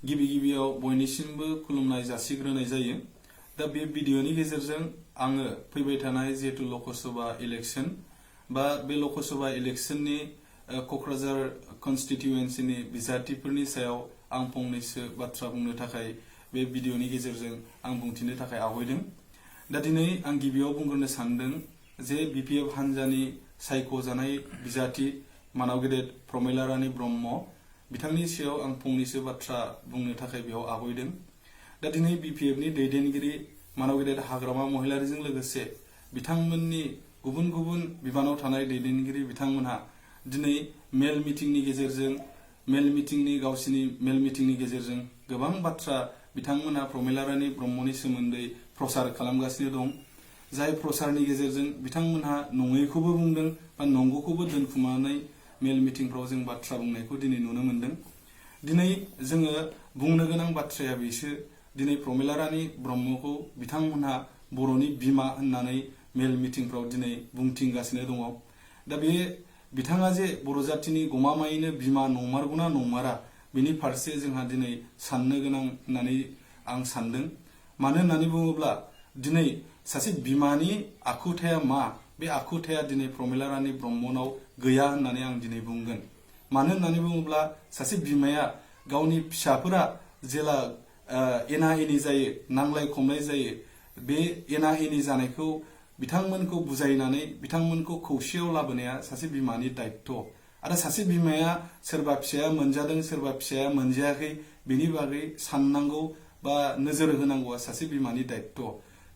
गिबि गिबियाव बयनिसिमबो खुलुमनाय जासिग्रोनाय जायो। दा बे भिडिअनि गेजेरजों आङो फैबाय थानाय जिहेतु लकसभा इलेक्शन बा बे लकसभा इलेक्शननि कक्राझार कन्स्टिट्युएन्सिनि बिजाथिफोरनि सायाव आं फंनैसो बाथ्रा बुंनो थाखाय बे भिडिअनि गेजेरजों आं बुंथिनो थाखाय आवगायदों। दा दिनै आं गिबियाव बुंग्रोनो सानदों जे बिपिएफ हान्जानि सायख'जानाय बिजाथि मानाव गेदेर प्रमिला रानी ब्रह्म बिथांनि सायाव आं फंनैसो बाथ्रा बुंनो थाखाय बेयाव आवगायदों। दा दिनै बिपिएफनि दैदेनगिरि मानाव गेदेर हाग्रामा महिलारिजों लोगोसे बिथांमोननि गुबुन गुबुन बिबानाव थानाय दैदेनगिरि बिथांमोनहा दिनै मेल मिटिंनि गेजेरजों गोबां बाथ्रा बिथांमोनहा प्रमिला रानी ब्रह्मनि सोमोन्दै प्रसार खालामगासिनो दं। जाय प्रसारनि गेजेरजों बिथांमोनहा नङैखौबो बुंदों बा नंगौखौबो दोनखुमानानै मेल मिटिंफ्राव जों बाथ्रा बुंनायखौ दिनै नुनो मोनदों। दिनै जोङो बुंनो गोनां बाथ्राया बेसो दिनै प्रमिला रानी ब्रह्मखौ बिथांमोनहा बर'नि बिमा होननानै मेल मिटिंफ्राव दिनै बुंथिंगासिनो दङ। दा बे बिथाङा जे बर' जाथिनि गमामायैनो बिमा नंमारगौना नंमारा बेनि फारसे जोंहा दिनै साननो गोनां होननानै आं सानदों। मानो होननानै बुङोब्ला दिनै सासे बिमानि आखुथाया मा बे आखुथाया दिनै प्रमिला रानी ब्रह्मनाव गैया होननानै आं दिनै बुंगोन। मानो होननानै बुङोब्ला सासे बिमाया गावनि फिसाफोरा जेला एना एनि जायो, नांलाय खमलाय जायो, बे एना एनि जानायखौ बिथांमोनखौ बुजायनानै बिथांमोनखौ खौसेयाव लाबोनाया सासे बिमानि दायित्व। आरो सासे बिमाया सोरबा फिसाया मोनजादों सोरबा फिसाया मोनजायाखै बेनि बागै साननांगौ बा नोजोर होनांगौआ सासे बिमानि दायित्व।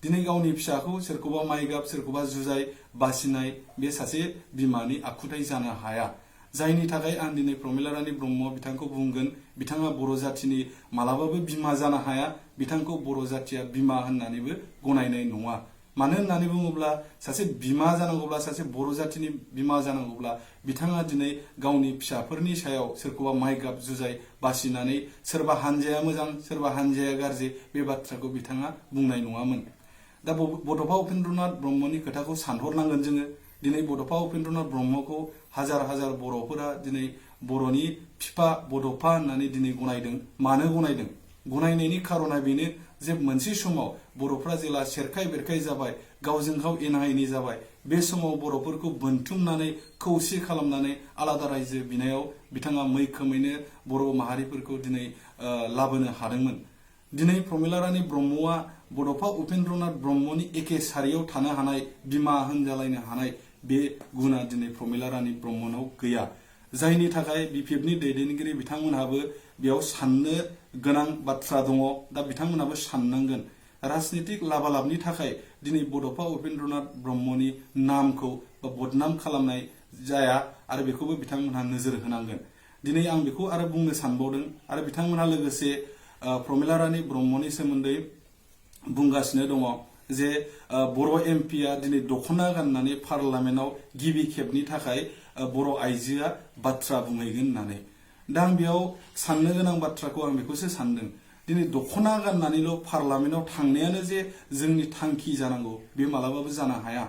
दिनै गावनि फिसाखौ सोरखौबा माइगाब सोरखौबा जुजाय बासिनाय बे सासे बिमानि आखुथाय जानो हाया। जायनि थाखाय आं दिनै प्रमिला रानी ब्रह्म बिथांखौ बुंगोन बिथाङा बर' जाथिनि मालाबाबो बिमा जानो हाया, बिथांखौ बर' जाथिया बिमा होननानैबो गनायनाय नङा। मानो होननानै बुङोब्ला सासे बिमा जानांगौब्ला सासे बर' जाथिनि बिमा जानांगौब्ला बिथाङा दिनै गावनि फिसाफोरनि सायाव सोरखौबा माइगाब जुजाय बासिनानै सोरबा हानजाया मोजां सोरबा हानजाया गाज्रि बे बाथ्राखौ बिथाङा बुंनाय नङामोन। दा बड'फा उपेन्द्रनाथ ब्रह्मनि खोथाखौ सानहरनांगोन जोङो। दिनै बड'फा उपेन्द्रनाथ ब्रह्मखौ हाजार हाजार बर'फोरा दिनै बर'नि फिफा बड'फा होननानै दिनै गनायदों। मानो गनायदों? गनायनायनि खारना बेनो जे मोनसे समाव बर'फ्रा जेला सेरखाय बेरखाय जाबाय, गावजों गाव एना एनि जाबाय, बे समाव बर'फोरखौ बोनथुमनानै खौसे खालामनानै आलादा रायजो बिनायाव बिथाङा मैखोमैनो बर' माहारिफोरखौ दिनै लाबोनो हादोंमोन। दिनै प्रमिला रानी ब्रह्मआ बड'फा उपेन्द्रनाथ ब्रह्मनि एखे सारियाव थानो हानाय, बिमा होनजालायनो हानाय बे गुना दिनै प्रमिला रानी ब्रह्मनाव गैया। जायनि थाखाय बिपिएफनि दैदेनगिरि बिथांमोनहाबो बेयाव साननो गोनां बाथ्रा दङ। दा बिथांमोनहाबो साननांगोन। राजनितिक लाबालाबनि थाखाय दिनै बड'फा उपेन्द्रनाथ ब्रह्मनि नामखौ बा बदनाम खालामनाय जाया आरो बेखौबो बिथांमोनहा नोजोर होनांगोन। दिनै आं बेखौ आरो बुंनो सानबावदों आरो बिथांमोनहा लोगोसे प्रमिला रानी ब्रह्मनि सोमोन्दै बुंगासिनो दङ जे बर' एमपिआ दिनै दख'ना गाननानै पार्लामेन्टआव गिबि खेबनि थाखाय बर' आइजोआ बाथ्रा बुंहैगोन होननानै। दा आं बेयाव साननो गोनां बाथ्राखौ आं बेखौसो सानदों। दिनै दख'ना गाननानैल' पार्लामेन्टआव थांनायानो जे जोंनि थांखि जानांगौ बे मालाबाबो जानो हाया।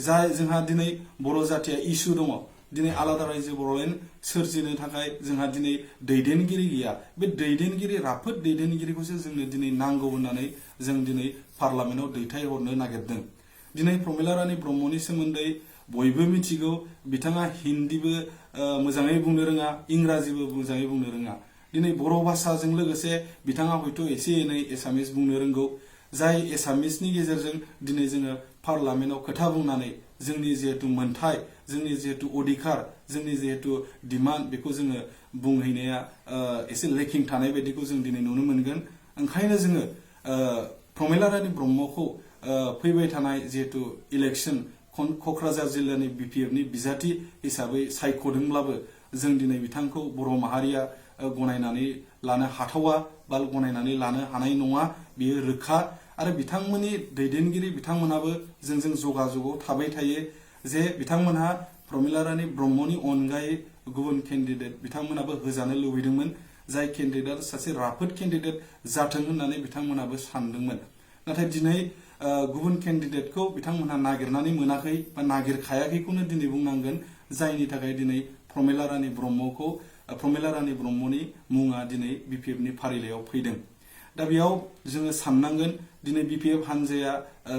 जाय जोंहा दिनै बर' जाथिया इसु दङ। दिनै आलादा रायजो बर'लेण्ड सोरजिनो थाखाय जोंहा दिनै दैदेनगिरि गैया। बे दैदेनगिरि राफोद दैदेनगिरिखौसो जोंनो दिनै नांगौ होननानै जों दिनै पार्लामेन्टआव दैथायहरनो नागिरदों। दिनै प्रमिला रानी ब्रह्मनि सोमोन्दै बयबो मिथिगौ बिथाङा हिन्दीबो मोजाङै बुंनो रोङा, इंराजिबो मोजाङै बुंनो रोङा। दिनै बर' भाषाजों लोगोसे बिथाङा हयथ' एसे एनै एसामिस बुंनो रोंगौ। जाय एसामिसनि गेजेरजों दिनै जोङो पार्लामेन्टआव खोथा बुंनानै जोंनि जिहेतु मोन्थाय, जोंनि जिहेतु अधिकार, जोंनि जिहेतु डिमान्ड बेखौ जोङो बुंहैनाया एसे लेकिं थानाय बायदिखौ जों दिनै नुनो मोनगोन। ओंखायनो जोङो प्रमिला रानी ब्रह्मखौ फैबाय थानाय जिहेतु इलेक्शन क'क्राझार जिल्लानि बिपिएफनि बिजाथि हिसाबै सायख'दोंब्लाबो जों दिनै बिथांखौ बर' माहारिया गनायनानै लानो हाथावा बा गनायनानै लानो हानाय नङा, बेयो रोखा। आरो बिथांमोननि दैदेनगिरि बिथांमोनहाबो जोंजों जगाजगआव थाबाय थायो जे बिथांमोनहा प्रमिला रानी ब्रह्मनि अनगायै गुबुन केन्डिडेट बिथांमोनहाबो होजानो लुबैदोंमोन। जाय केन्डिडेट सासे राफोद केन्डिडेट जाथों होननानै बिथांमोनहाबो सानदोंमोन। नाथाय दिनै गुबुन केन्डिडेटखौ बिथांमोनहा नागिरनानै मोनाखै बा नागिरखायाखैखौनो दिनै बुंनांगोन। जायनि थाखाय दिनै प्रमिला रानी ब्रह्मखौ प्रमिला रानी ब्रह्मनि मुङा दिनै BPF-नि फारिलाइयाव फैदों। दा बेयाव जोङो साननांगोन दिनै BPF हानजाया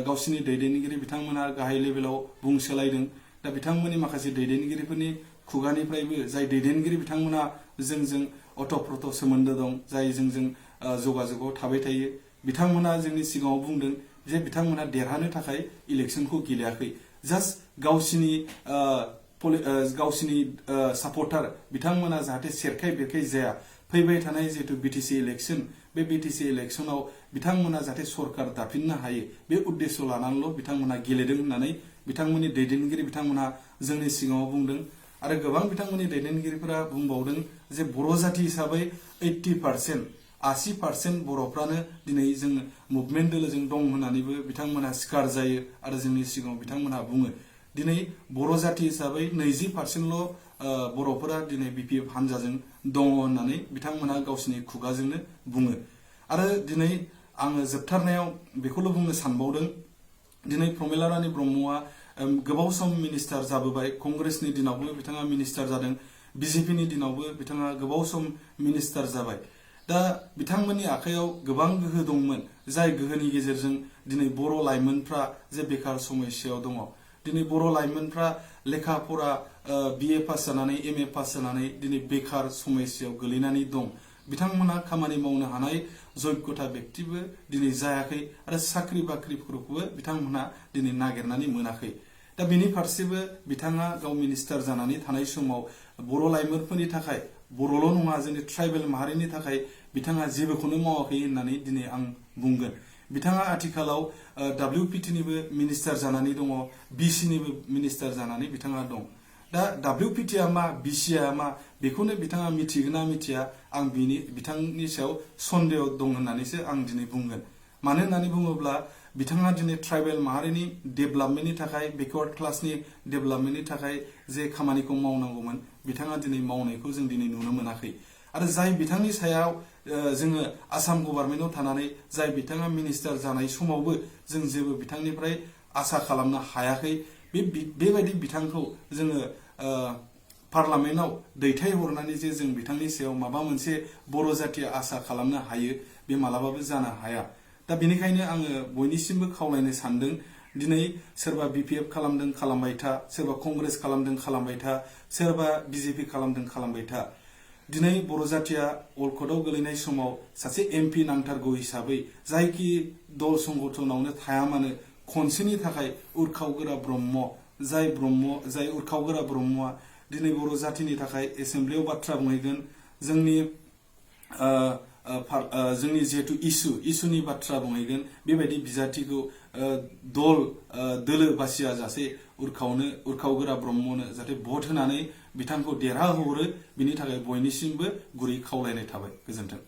गावसिनि दैदेनगिरि बिथांमोनहा गाहाय लेभेलाव बुंसोलायदों। दा बिथांमोननि माखासे दैदेनगिरिफोरनि खुगानिफ्रायबो जाय दैदेनगिरि बिथांमोनहा जोंजों अतप्रत सोमोन्दो दं, जाय जोंजों जगाजगआव थाबाय थायो, बिथांमोनहा जोंनि सिगाङाव बुंदों जे बिथांमोनहा देरहानो थाखाय इलेक्सनखौ गेलेयाखै। जास्ट गावसिनि सापर्टार बिथांमोना जाहाथे सेरखाय बेरखाय जाया, फैबाय थानाय जिहेतु BTC इलेक्सन, बे BTC इलेक्सनाव बिथांमोना जाहाथे सरकार दाफिननो हायो, बे उद्देश्य लानानैल' बिथांमोना गेलेदों होननानै बिथांमोननि दैदेनगिरि बिथांमोनहा जोंनि सिगाङाव बुंदों। आरो गोबां बिथांमोननि दैदेनगिरिफोरा बुंबावदों जे बर' जाति हिसाबै 80% बर'फ्रानो दिनै जों मुभमेन्ट दोलोजों दं होननानैबो बिथांमोनहा सिखार जायो आरो जोंनि सिगाङाव बिथांमोनहा बुङो। दिनै बर' जाति हिसाबै 20%ल' बर'फोरा दिनै BPF हानजाजों दङ होननानै बिथांमोनहा गावसिनि खुगाजोंनो बुङो। आरो दिनै आङो जोबथारनायाव बेखौल' बुंनो सानबावदों, दिनै प्रमिला रानी ब्रह्मआ गोबाव सम मिनिस्टार जाबोबाय। कंग्रेसनि दिनावबो बिथाङा मिनिस्टार जादों, BJP-नि दिनावबो बिथाङा गोबाव सम मिनिस्टार जाबाय। दा बिथांमोननि आखायाव गोबां गोहो दंमोन, जाय गोहोनि गेजेरजों दिनै बर' लाइमोनफ्रा जे बेकार समस्यायाव दङ, दिनै बर' लाइमोनफ्रा लेखा फरा BA पास जानानै MA पास जानानै दिनै बेकार समस्यायाव गोलैनानै दं। बिथांमोनहा खामानि मावनो हानाय जग्यता व्यक्तिबो दिनै जायाखै आरो साख्रि बाख्रिफोरखौबो बिथांमोनहा दिनै नागिरनानै मोनाखै। दा बेनि फारसेबो बिथाङा गाव मिनिस्टार जानानै थानाय समाव बर' लाइमोनफोरनि थाखाय, बर'ल' नङा जोंनि ट्राइबेल माहारिनि थाखाय बिथाङा जेबोखौनो मावाखै होननानै दिनै आं बुंगोन। बिथाङा आथिखालाव WPT-निबो मिनिस्टार जानानै दङ, BC-निबो मिनिस्टार जानानै बिथाङा दं। दा WPT-आ मा, BC-आ मा, बेखौनो बिथाङा मिथिगोन ना मिथिया, आं बिथांनि सायाव सन्देह दं होननानैसो आं दिनै बुंगोन। मानो होननानै बुङोब्ला बिथाङा दिनै ट्राइबेल माहारिनि डेभेलपमेन्टनि थाखाय, बेकवार्ड क्लासनि डेभेलपमेन्टनि थाखाय जे खामानिखौ मावनांगौमोन, बिथाङा दिनै मावनायखौ जों दिनै नुनो मोनाखै। आरो जाय बिथांनि सायाव जोङो आसाम गभर्नमेन्टआव थानानै जाय बिथाङा मिनिस्टार जानाय समावबो जों जेबो बिथांनिफ्राय आसा खालामनो हायाखै, बेबायदि बिथांखौ जोङो पार्लामेन्टआव दैथायहरनानै जे जों बिथांनि सायाव माबा मोनसे बर' जातिया आसा खालामनो हायो, बे मालाबाबो जानो हाया। दा बेनिखायनो आङो बयनिसिमबो खावलायनो सानदों, दिनै सोरबा BPF खालामदों खालामबाय था, सोरबा कंग्रेस खालामदों खालामबाय था, सोरबा BJP खालामदों खालामबाय था। दिनै बर' जातिया अलखदाव गोलैनाय समाव सासे MP नांथारगौ हिसाबै जायखि दल संगठनावनो थाया मानो खनसेनि थाखाय उर्खावगोरा ब्रह्म, जाय उर्खावगोरा ब्रह्मआ दिनै बर' जातिनि थाखाय एसेम्ब्लियाव बाथ्रा बुंहैगोन, जोंनि जिहेतु इसुनि बाथ्रा बुंहैगोन, बेबायदि बिजाथिखौ दोलो बासिया जासे उर्खावगोरा ब्रह्मनो जाहाथे भट होनानै बिथांखौ देरहाहरो, बिनि थाखाय बयनिसिमबो गुरै खावलायनाय थाबाय। गोजोन्थों।